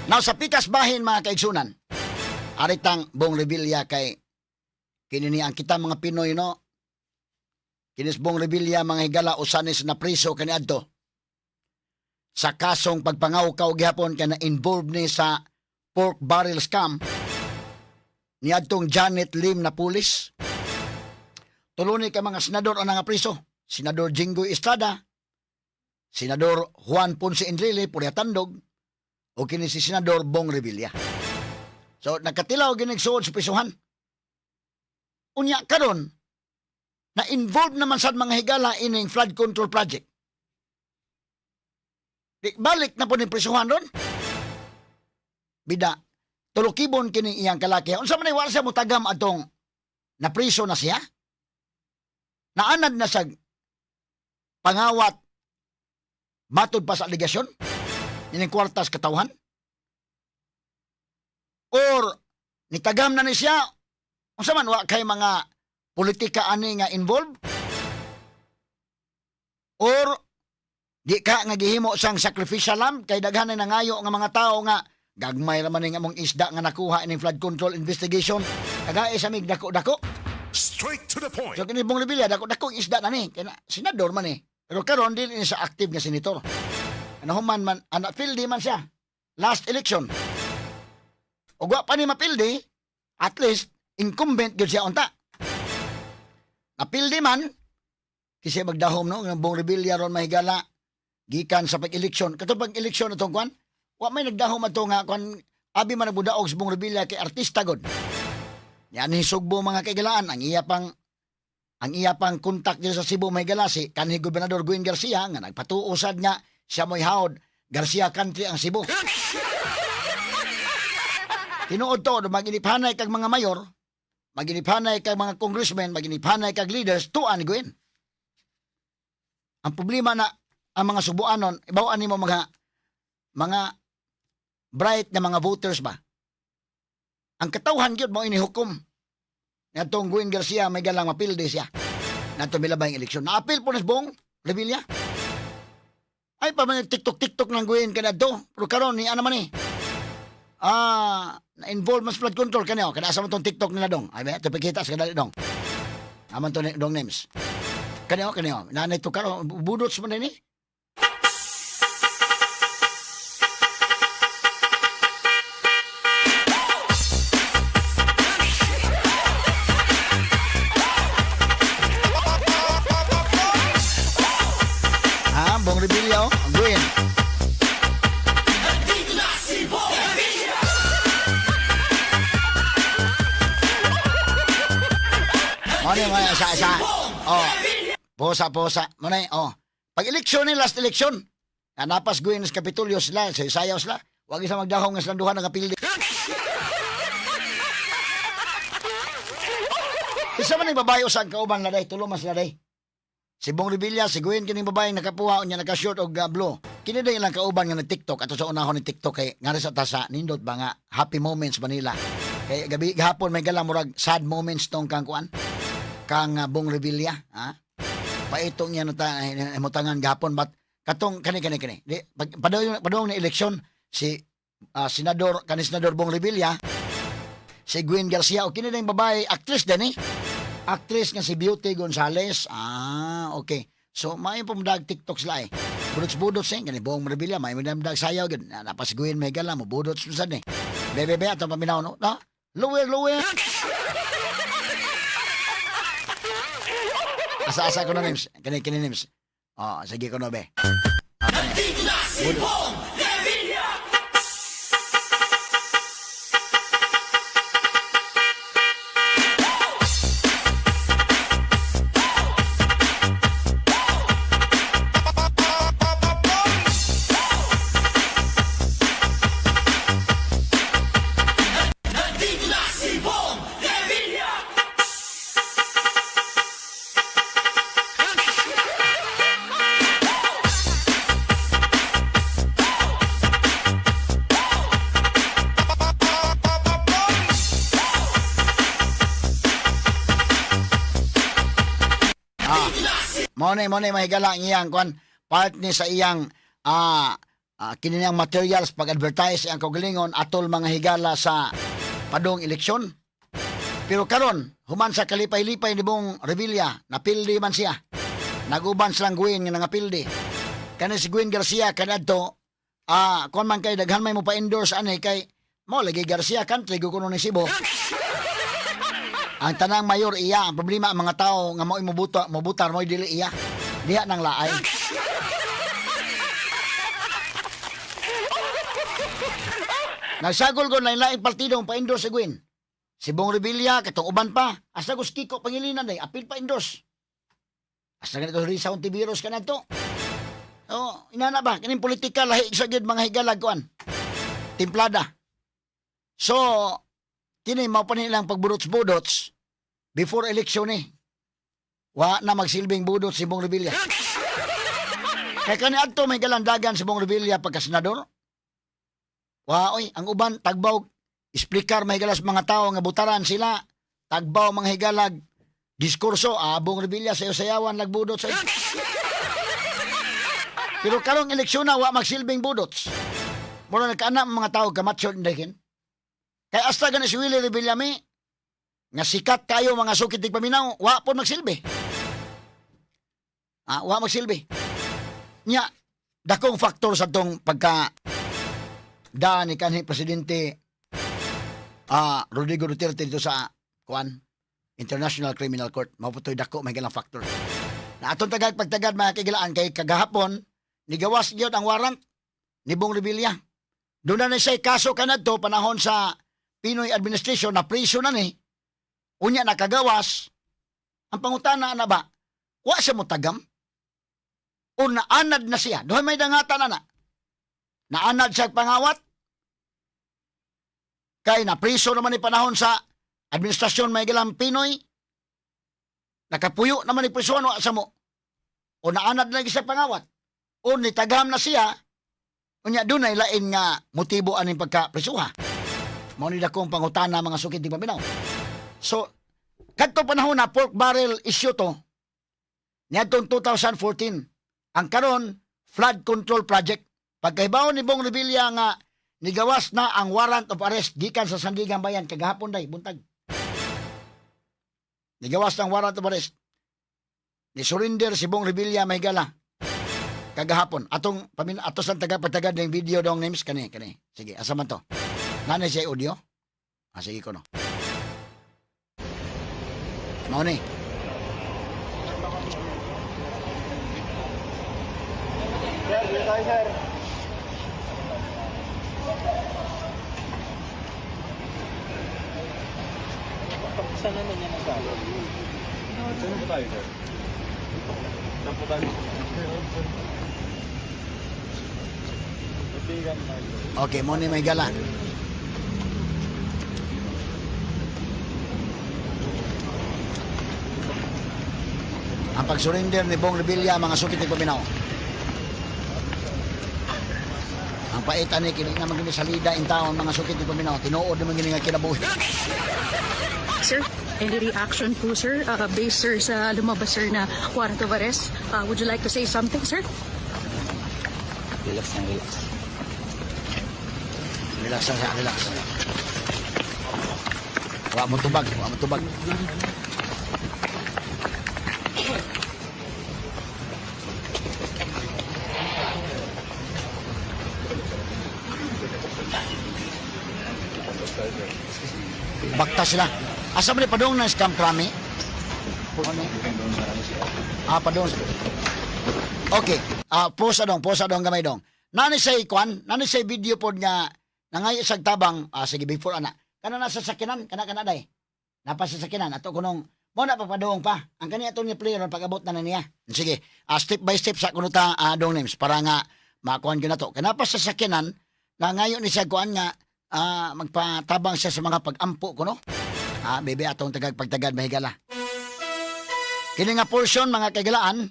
Now sa pikas bahin, mga kaigsunan, aritang Bong Revilla kay kini ni ang kita mga Pinoy, no. Kinis Bong Revilla, mga higala, usanis na priso kaniadto sa kasong pagpangawkaw gihapon kay na involved ni sa pork barrel scam niadtong Janet Lim na pulis. Tulo ni ka mga senador ang nga priso. Senador Jinggoy Estrada, Senador Juan Ponce Enrile, Puriatandog, o kini si Senador Bong Revilla. So nakatilaw ginig suod sa prisuhan. Unya karon na involved naman sa mga higala ining flood control project. Di, balik na po ni prisuhan ron. Bida, tulukibon kini iyang kalaki. Unsa man ay wala siya mutagam atong napriso na siya? Naanad na sa pangawat matod pa sa aligasyon? Ining kwartas katawhan? Or nitagam na ni siya? Unsa man, wa kay mga politika ani nga involved? Or di ka nga gihimo sang sacrificial lamb kay daghan na nangayo nga mga tao nga gagmay ra man ning among isda nga nakuha ining flood control investigation, kagae sa mig dako-dako. Straight to the point. So kini Bong Revilla, dako-dako ang isda na ni kay na, senador man eh. Pero karon dili ni sa active nga senator. Ano human man ana pildi man siya last election. Ug wa pa ni mapildi, at least incumbent gyud siya unta. Napildi man kasi magdahom, no, ng Bong Revilla ron, mahigala, gikan sa pag-eleksyon, katong pag-eleksyon atong kwan, wa may nagdahom ato nga kwan, abi man nagbudaog sa Bong Revilla kay artista god. Yan ni Sugbo, mga kaigalaan, ang iya pang kontak dito sa Cebu, mahigala, si kanhi Gobernador Gwen Garcia nga nagpatuo sad nga siya mo'y hawd Garcia country ang Cebu. Tinuod to, maginiphanay kag mga mayor, maginiphanay kag mga congressmen, maginiphanay kag leaders, tuan ni Gwen. Ang problema na ang mga Subuanon, ibawaan nimo mga bright na mga voters ba? Ang katawhan gyud mo inihukom. Natong Gwen Garcia may galang mapildi siya. Nato milabay ang eleksyon. Naapil po na si Bong Revilla. Ay pa man TikTok TikTok ng Gwen kanadto. Pero karon ni ano man eh. Na-involve mas flood control kanyo. Kada asa man tong TikTok nila dong. Ay ba, ito pakita sa kadali dong. Aman to ni dong names. Kanyo kanyo. Nanay to karon budots man ni. Ah, Bong Revilla oh. Ang Gwen. Mo ni mo sa sa. Oh. Posa posa. Mo na oh. Pag eleksyon ni last election, na napas Gwen sa Kapitolyo sila, sa sayaw sila. Wag isa magdahong nga silang duha nagapildi. Isa man yung babae usag kauban na day, tulo man sila day. Si Bong Revilla, si Gwen, kining babae nakapuha unya naka-short og blue. Kini day ilang kauban nga nag-TikTok ato sa unahon ni TikTok kay nga sa tasa nindot ba nga happy moments ba nila. Kay gabi gahapon may gala murag sad moments tong kang kuan. Kang Bong Revilla, ha? Paitong niya nata himutangan gahapon but katong kani kani kani. Di pag padung padung na eleksyon si senador kani Senador Bong Revilla, si Gwen Garcia o kini na yung babae actress din eh. Actress nga si Beauty Gonzales. Ah, okay. So, may pumdag TikTok sila eh. Budots-budots eh. Gani Bong Revilla, may pumdag sayaw. Gani, napas Gwen may gala mo. Budots mo eh. Bebe, be, atong paminaw, no? No? Luwer, luwer. Asa-asa ko na names. Kani, kini names. Oh, sige ko no, be. Ah, kani. Budot. Ah, mo na mahigala ang iyang kwan part ni sa iyang ah Kini niyang materials pag-advertise ang kaugalingon atol, mga higala, sa padong eleksyon. Pero karon, human sa kalipay-lipay ni Bong Revilla, napildi man siya. Naguban silang Gwen nga nangapildi. Kani si Gwen Garcia kanadto, kuan man kay daghan may mo pa-endorse ani kay mo lagi Garcia country kuno ni Cebu. Ang tanang mayor iya, ang problema ang mga tao nga mo'y mobuta, mobutar mo'y dili iya. Diha nang laay. Nagsagol ko na laing partido ang pa-endorse si Gwen. Si Bong Revilla, katong uban pa. Asa ko si Kiko Pangilinan day, apil pa endorse. Asa ganito Risa Ontiveros ka na to. Oh, inana ba? Kining politika lahi sa gyud, mga higalag, kuan. Timplada. So, kini mao pa nilang pagbudots-budots before election eh. Wa na magsilbing budot si Bong Revilla. Kay kani adto may galandagan si Bong Revilla pagka senador. Wa oy, ang uban tagbaw explicar may galas mga tao nga butaran sila. Tagbaw, mga higalag, diskurso Bong Revilla sayo-sayawan nagbudot sa. Pero karong eleksyon na wa magsilbing budots. Mura nagkaana ang mga tao kamatsyo indahin. Kay hasta gani si Willie Revillame nga sikat kayo, mga sukit tig paminaw, wa po magsilbi. Wa magsilbi. Nya, dakong faktor sa tong pagka da ni kanhi presidente Rodrigo Duterte dito sa kuan International Criminal Court. Mao po to'y dako may galang factor. Na atong tagag pagtagad, mga kagilaan, kay kagahapon nigawas gyud ang warrant ni Bong Revilla. Doon na siya kaso kanadto panahon sa PNoy administration na priso na ni. Unya nakagawas. Ang pangutana na ba? Wa siya motagam? O naanad na siya? Doon may dangatan na na. Naanad siya pangawat? Kay napriso naman ni panahon sa administrasyon may gilang PNoy. Nakapuyo naman ni prisuan, wa sa mo. O naanad na siya pangawat. O nitagam na siya. Unya doon ay lain nga motibo aning pagkaprisuha. Mao ni dakong pangutana, mga sukit di paminaw. So, kadto panahon na pork barrel issue to, niadtong 2014, ang karon flood control project. Pagkahibaw ni Bong Revilla nga nigawas na ang warrant of arrest gikan sa Sandiganbayan kagahapon day buntag. Nigawas na ang warrant of arrest. Ni surrender si Bong Revilla, may gala, kagahapon. Atong pamin atos lang taga patagad ng video dong names kani kani. Sige, asa man to? Nanay siya audio? Sige ko no. Mao ni. Sir, dito tayo, sir. Saan naman yan ang salo? Saan po tayo, sir? Saan po tayo? Kaibigan, Mario. Okay, mo ni may gala. Ang pag-surrender ni Bong Revilla, mga sukit ni Paminaw. Ang pait ani kini naman gini salida in town, mga sukit ni Paminaw. Tinuod naman gini nga kinabuhi. Sir, any reaction po, sir, based, sir, sa lumabas, sir, na warrant of arrest? Would you like to say something, sir? Relax lang, relax. Relax lang siya, relax. Wa mo tubag, wa mo tubag. Bakta sila. Asa man ni padung na scam krami? Padung. Okay. Posa dong gamay dong. Nani say kwan, nani say video pod nga nangay isag tabang, sige, before ana. Kana nasa sakinan, kana kana day. Napa sa sakinan ato kunong mo na papadung pa. Ang kani ato ni player pag-abot na, na niya. Sige, step by step sa kuno ta, dong names, para nga makuan gyud nato. Kana pa sa sakinan na ngayon ni siya kuan nga magpatabang siya sa mga pag-ampo kuno. Bebe, atong tagag pagtagad, mahigala. Kini nga portion, mga kaigalaan,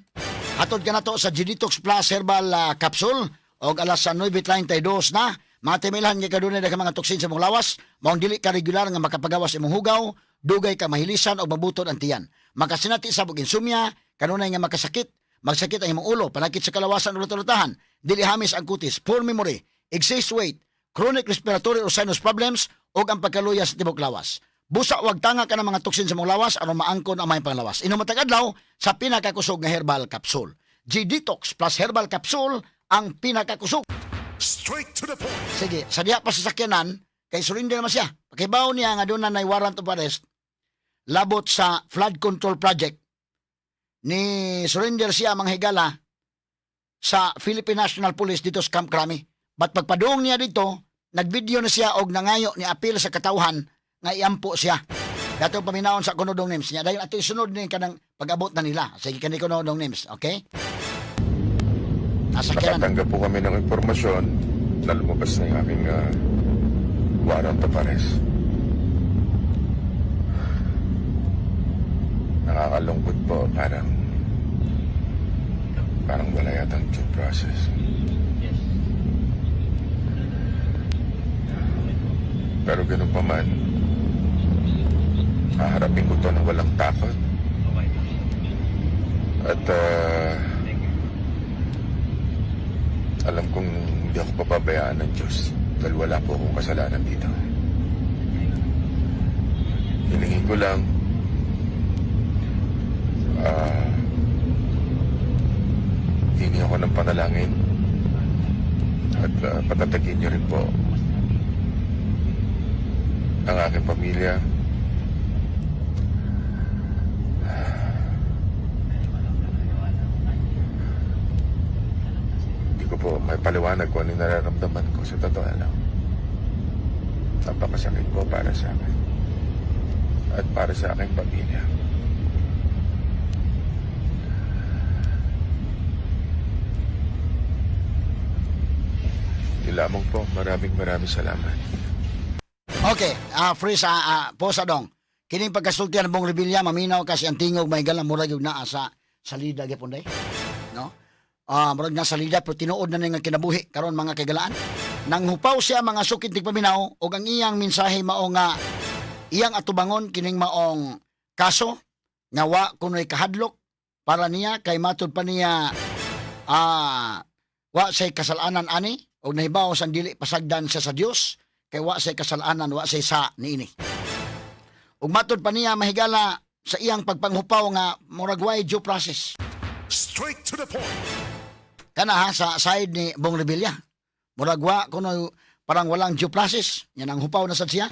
hatod ka na to sa Genetox Plus Herbal Capsule og alas 9:32 na. Mga timilhan nga kadunay na ka mga toksin sa mong lawas, maong dili ka regular nga makapagawas imong hugaw, dugay ka mahilisan o mabutod ang tiyan. Makasinati sa og insomnia, kanunay nga makasakit, Magsakit ang imong ulo, panakit sa kalawasan o lutulutahan, dili hamis ang kutis, poor memory, excess weight, chronic respiratory or sinus problems, ug ang pagkaluya sa tibok lawas. Busa wag tanga ka ng mga toksin sa mong lawas aron maangkon ang maayong panglawas. Inom matag adlaw sa pinakakusog nga herbal capsule. G-Detox plus herbal capsule ang pinakakusog. Straight to the point. Sige, sa diha pa sa sakyanan, kay surrender naman siya. Pakibaw niya nga doon na nay warrant of arrest labot sa flood control project ni surrender siya mga higala sa Philippine National Police dito sa Camp Crame. But pagpadung niya dito, nagvideo na siya og nangayo ni apil sa katawhan nga iampo siya. Dato paminawon sa kuno dong names niya. Dahil ato isunod ni kanang pag-abot na nila. Sige kani kuno dong names, okay? Nasa sakyanan. Nakatanggap po kami ng impormasyon na lumabas na yung aking warrant of arrest. Nakakalungkot po, parang parang wala yatang due process. Pero ganun pa man, haharapin ko to ng walang takot. At alam kong hindi ako papabayaan ng Diyos dahil wala po akong kasalanan dito. Hilingin ko lang hingi ako ng panalangin at patatagin niyo rin po ang aking pamilya. Hindi ko po may paliwanag kung ano yung nararamdaman ko sa totoo lang. Napakasakit po para sa akin. At para sa aking pamilya. Yun lamang po. Maraming maraming salamat. Okay, free sa po sa dong. Kining pagkasulti ng Bong Revilla, maminaw kasi ang tingog may galang murag yung naa sa salida gyapon day. No? Murag na salida pero tinuod na ni nga kinabuhi karon mga kagalaan. Nang hupaw siya mga sukit tig paminaw og ang iyang mensahe mao nga iyang atubangon kining maong kaso nga wa kunoy kahadlok para niya kay matud pa niya wa say kasalanan ani og nahibaw sang dili pasagdan siya sa Dios kay wa say kasalanan, wa say sa niini. Ug matud pa niya mahigala sa iyang pagpanghupaw nga murag way due process. Straight to the point. Kana ha sa side ni Bong Revilla. Murag wa kuno parang walang due process. Yan ang hupaw na sad siya.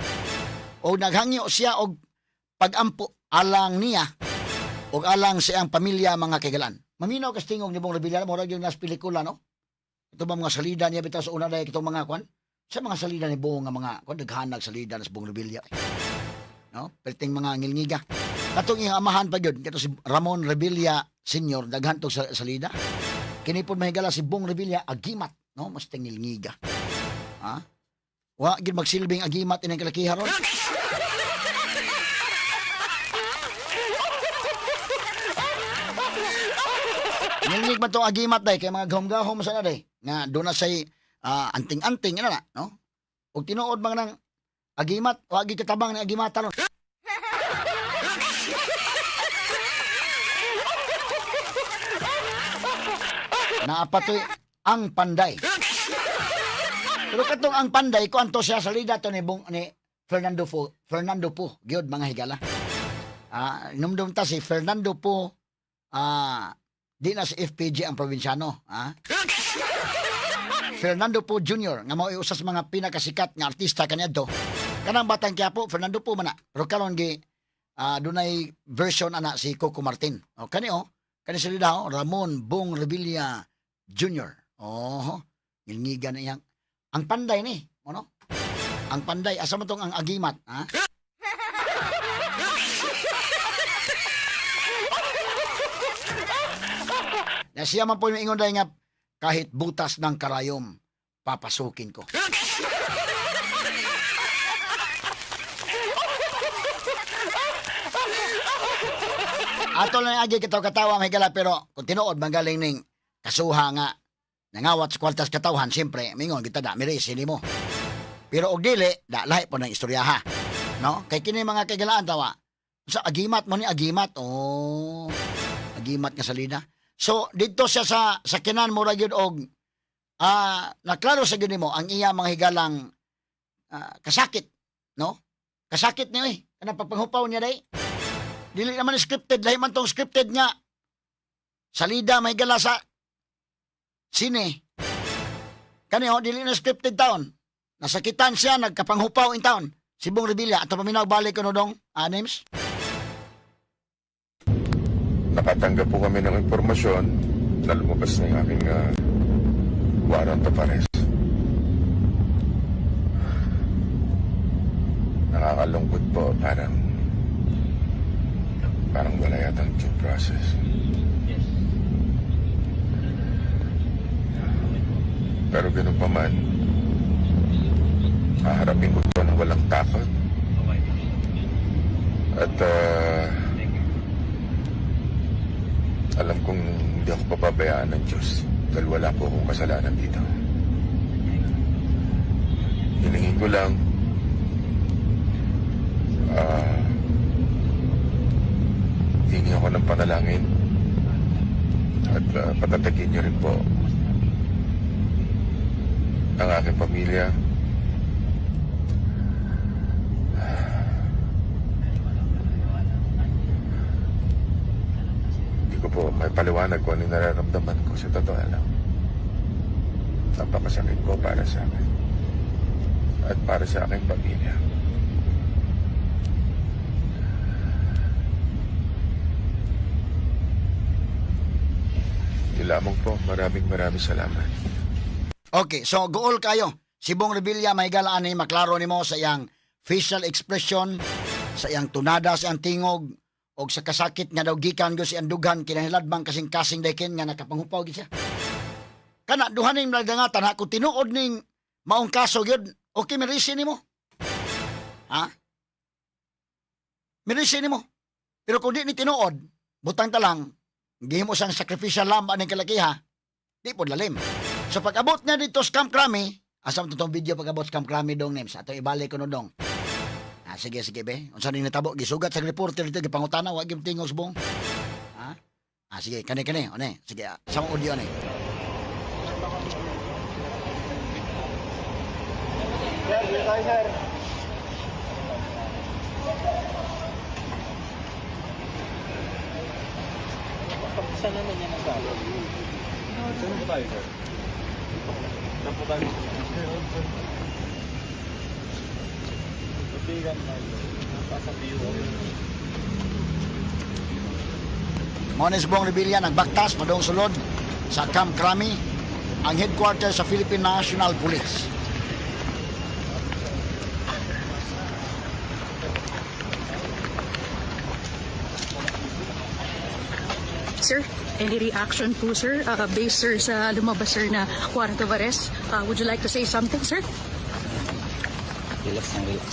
O naghangyo siya og pagampo alang niya og alang sa iyang pamilya mga kaigalan. Maminaw kas tingog ni Bong Revilla, murag yung nas pelikula no. Ito ba mga salida niya bitaw sa una dahil itong mga kwan? Sa mga salida ni Bong nga mga kwan daghanag salida na sa Bong Revilla. No? Perting mga ngilngiga. Katong iyang amahan pa gyud kato si Ramon Revilla Senior daghan tog sa salida. Kini pod mahigala si Bong Revilla agimat, no? Mas tingilngiga. Ha? Wa gid magsilbing agimat ining kalakiha ron. Ngilngig man tong agimat day kay mga gahom-gahom sa na day nga doon na say anting-anting ana na, no? Ug tinuod man nang agimat, wa gid katabang ni agimat ron. Naapatoy ang panday. Pero katong ang panday ko anto siya salida to ni Bong, ni Fernando Fo, Fernando Po, gyud mga higala. Numdum ta si Fernando Po, di na si FPG ang probinsyano, ah. Fernando Po Jr. nga mao usa sa mga pinakasikat nga artista kaniadto. Kanang batang Quiapo, Fernando Po man na. Pero karon gi dunay version ana si Coco Martin. O kani oh, kani sila oh, Ramon Bong Revilla Jr. Oh, ngilngigan na iyang ang panday ni, ano? Ang panday asa man tong ang agimat, ha? Na siya man po yung ingon dahil nga kahit butas ng karayom, papasukin ko. Ato lang agi kitaw katawa may gala pero kung tinuod magaling ning kasuha nga nangawat sa kwartas katawhan siyempre mingon kita da mirisi nimo. Pero og dili da lahi po ng istorya ha. No? Kay kini mga kagalaan tawa. Sa agimat mo ni agimat oh. Agimat nga salida. So dito siya sa sakinan, mura gyud og naklaro sa gyud nimo ang iya mga higalang kasakit, no? Kasakit niya eh. Kanang pagpanghupaw niya day. Dili naman scripted, lahi man tong scripted nga. Salida may gala sa sine. Kani oh, dili na scripted taon. Nasakitan siya, nagkapanghupaw in taon. Si Bong Revilla, ato paminaw balik ko no dong, names? Nakatanggap po kami ng impormasyon na lumabas na yung aking warrant of arrest. Nakakalungkot po, parang parang wala yatang due process. Pero ganun pa man, haharapin ko ito ng walang takot. At alam kong hindi ako papabayaan ng Diyos dahil wala po akong kasalanan dito. Hilingin ko lang, hingi ako ng panalangin at patatagin niyo rin po ang aking pamilya. Hindi ko po maipaliwanag kung ano yung nararamdaman ko sa totoo lang. Napakasakit po para sa akin. At para sa aking pamilya. Yun lamang po. Maraming maraming salamat. Okay, so gool kayo. Si Bong Revilla may galaan ni maklaro nimo sa iyang facial expression, sa iyang tunada, sa iyang tingog, og sa kasakit nga daw gikan gyud sa iyang dughan kinahanglan kasing-kasing dayken nga nakapanghupaw gid siya. Kana duha ning nagdangatan ha, kung tinuod ning maong kaso gyud, okay mirisi nimo. Ha? Mirisi nimo. Pero kung di ni tinuod, butang ta lang, gihimo siyang sacrificial lamb aning kalakiha, di pod lalim. So pag-abot niya dito sa Camp Crame, asa mo tong video pag-abot sa Camp Crame dong names, ato ibalik ko no dong. Ah, sige sige be. Unsa ning natabo gisugat sa reporter dito gipangutana wa gyud tingog subong. Ha? Ah, sige kani kani one. Sige, sa audio ni. Sir, dito tayo, sir. Saan naman yan ang tao? Saan po tayo, sir? Saan po tayo? Kaibigan na Nasa view. Mao ni si Bong Revilla nagbaktas padung sulod sa Camp Crame, ang headquarters sa Philippine National Police. Sir, any reaction po, sir? Based, sir, sa lumabas, sir, na warrant of arrest. Would you like to say something, sir? Relax lang, relax.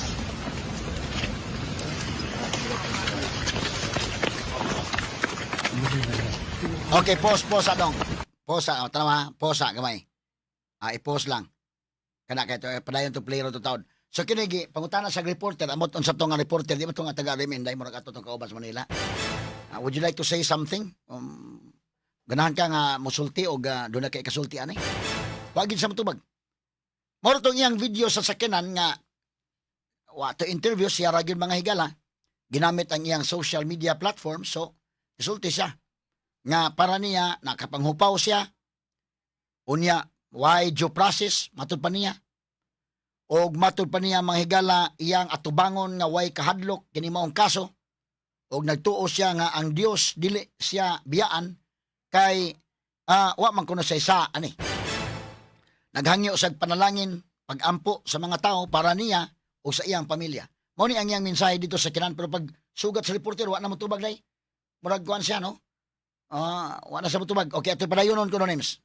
Okay, pause, pause adong. Pause, oh, tama, pause gamay. Ah, i-pause lang. Kana kay to padayon to player to taon. So kini gi pangutana sa reporter, amot unsa to nga reporter, di ba to nga taga Remen, dai mo ra kato tong kauban sa Manila. Ah, would you like to say something? Ganahan ka nga mosulti og doon na kay kasulti ani? Wa gid sa motubag. Mao ra tong iyang video sa sakyanan nga wa to interview siya ra gyud mga higala. Ginamit ang iyang social media platform, so isulti siya nga para niya nakapanghupaw siya, unya why due process matud pa niya, og matud pa niya mga higala iyang atubangon nga way kahadlok kini maong kaso, og nagtuo siya nga ang Dios dili siya biyaan kay wa man kuno sa isa ani. Naghangyo sa panalangin, pagampo sa mga tao para niya o sa iyang pamilya. Mao ni ang iyang mensahe dito sa kinan, pero pag sugat sa reporter wa na motubag day. Murag kuan siya, no? Ah, wala sa motubag. Okay, ato padayonon ko no names.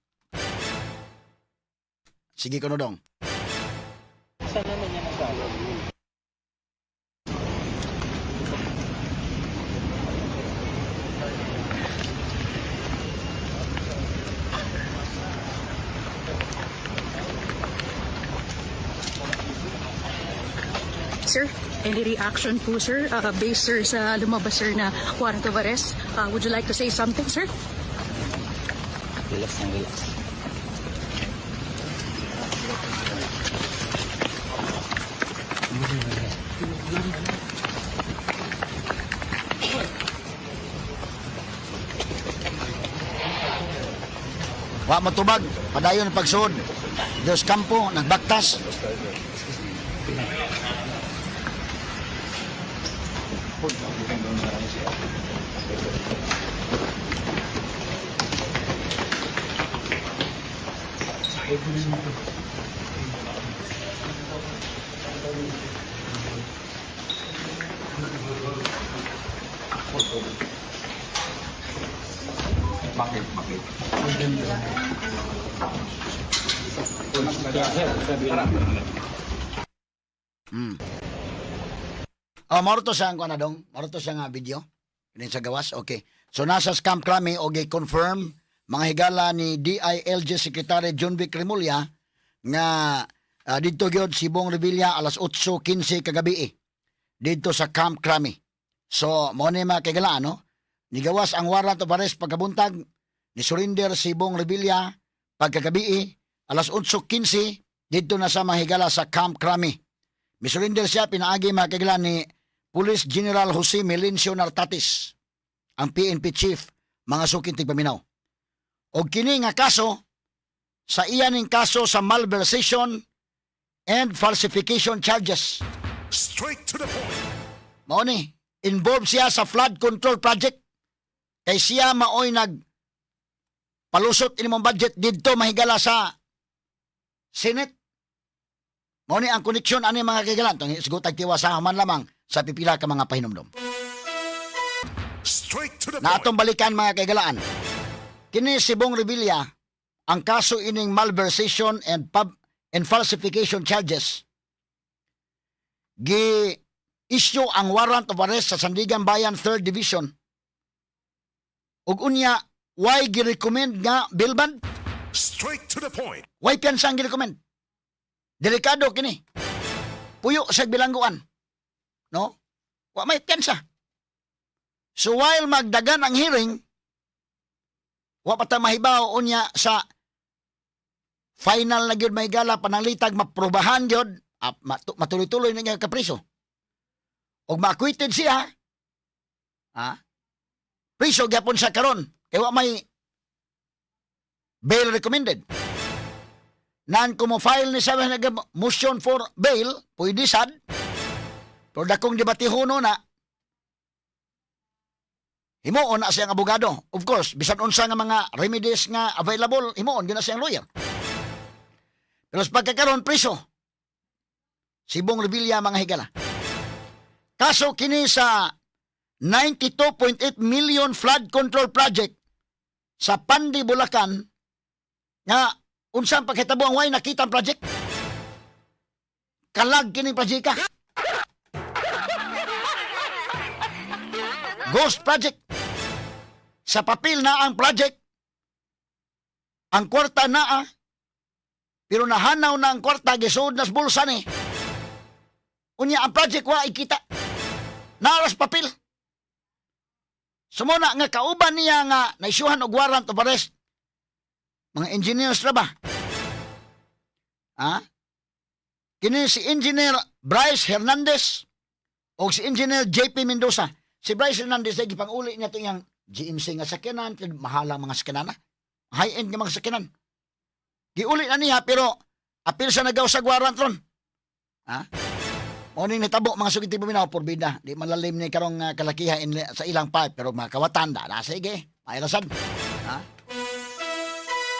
Sige ko no dong. Saan naman yan ang tao? Sir, any reaction po, sir? Based, sir, sa lumabas, sir, na warrant of arrest. Would you like to say something, sir? Relax lang, relax. Wa matubag, padayon ang pagsuod. Dos Campo nagbaktas. Bakit? Bakit? Oh, mao to siya ang kuan na dong. Mao to siya nga video. Kini sa gawas. Okay. So nasa scam krami og confirm mga higala ni DILG Secretary John Vic Remulla nga didto gyud si Bong Revilla alas 8:15 kagabi eh. Didto sa Camp Crame. So mao ni mga kigala, no? Nigawas ang warrant of arrest pagkabuntag, ni surrender si Bong Revilla pagkagabi eh, alas 8:15 didto na sa mga higala sa Camp Crame. Misurrender siya pinaagi mga kigala ni Police General Jose Melencio Nartates, ang PNP Chief, mga suking tigpaminaw. Og kini nga kaso, sa iya ning kaso sa malversation and falsification charges. Straight to the point. Mao ni, involved siya sa flood control project. Kay siya maoy nag palusot ini mong budget didto mahigala sa Senate. Mao ni ang koneksyon ani mga kagalan. Tong isgutag tiwa sa human lamang sa pipila ka mga pahinumdom. Straight to the Na point. atong balikan mga kaigalaan. Kini si Bong Revilla, ang kaso ining malversation and falsification charges. Gi issue ang warrant of arrest sa Sandigan Bayan 3rd Division. Ug unya, why gi-recommend nga bail bond? Straight to the point. Why piyansa ang gi-recommend? Delikado kini. Puyo sa bilangguan. No? Wa may piyansa. So while magdagan ang hearing, wa pa ta mahibaw unya sa final na gyud may gala panalitag maprobahan gyud matuloy-tuloy na niya kapriso. Og ma-acquitted siya, ha? Priso gyapon sa karon kay wa may bail recommended. Nan kumo file ni sa nag motion for bail, pwede sad. Pero dakong debatehono na, himuon na siyang abogado. Of course, bisan unsa nga mga remedies nga available, himuon gyud na siyang lawyer. Pero sa pagkakaroon, priso. Sibong Revilla, mga higala. Kaso kini sa 92.8 million flood control project sa Pandi, Bulacan, nga unsang pagkitabo ang way nakita ang project? Kalag kini project. Ghost project. Sa papel na ang project, ang kwarta naa, pero nahanaw na ang kwarta, gisuod na sa bulsa ni. Unya, ang project wa ikita. Naras papel. Sumuna nga kauban niya nga naisyuhan og warrant of arrest. Mga engineers ra ba? Ha? Kini si Engineer Bryce Hernandez o si Engineer JP Mendoza. Si Bryce Hernandez ay gipang-uli niya itong iyang GMC nga sakyanan, kay mahala mga sakyanan. High-end nga mga sakyanan. Giuli na niya pero apil sa nagaw sa warrant ron. Ha? O ning nitabo mga sugiti paminaw porbida. Di malalim ni karong kalakiha sa ilang pipe pero mga kawatan da na sige. Mailasan. Ha?